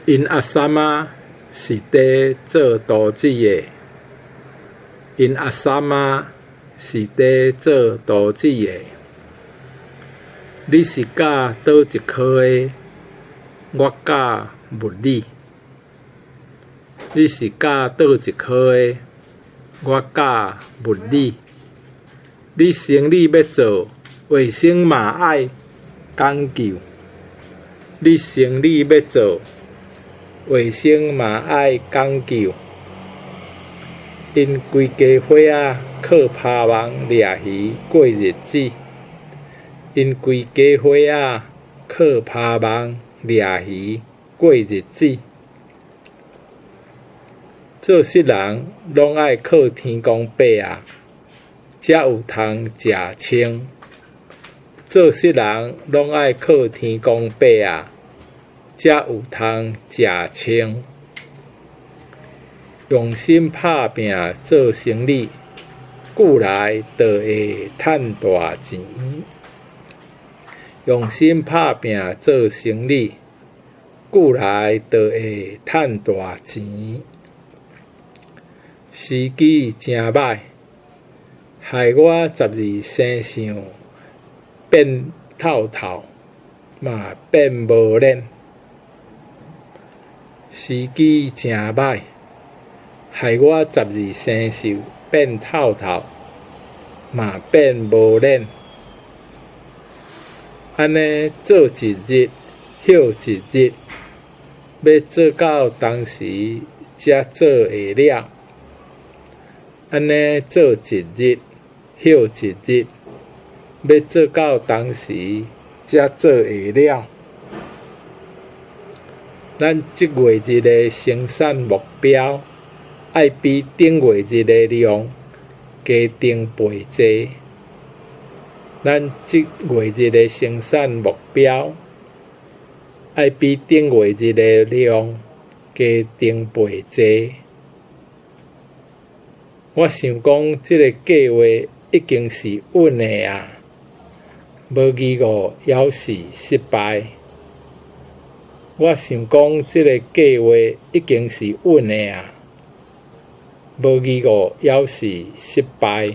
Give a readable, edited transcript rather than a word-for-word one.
𪜶阿三仔是佇做刀子的，𪜶阿三仔是佇做刀子的。你是教佗一科的？我教物理。你是教佗一科的？我教物理。你生理欲做，衛生嘛愛講究。你生理欲做，衛生嘛愛講究。𪜶規家伙仔靠拋網掠魚過日子。𪜶規家伙仔靠拋網掠魚過日子。做穡人攏愛靠天公伯仔，才有通食穿。做穡人攏愛靠天公伯仔，才有通食穿。用心拍拚做生理，久來就會趁大錢。用心拍拚做生理，久來就會趁大錢。時機誠䆀，害我十二生肖變透透，嘛變無臉。時機誠䆀，害我十二生肖變透透，嘛變無臉。按呢做一日，歇一日，欲做到當時才做會了。按呢做一日，歇一日，欲做到當時才做會了。咱這月日的生產目標，愛比頂月日的量加重倍濟。咱這月日的生產目標，愛比頂月日的量加重倍濟。我想講，這个計畫已經是穩的矣，無疑誤猶是失敗。我想講，這个計畫已經是穩的矣，無疑誤猶是失敗。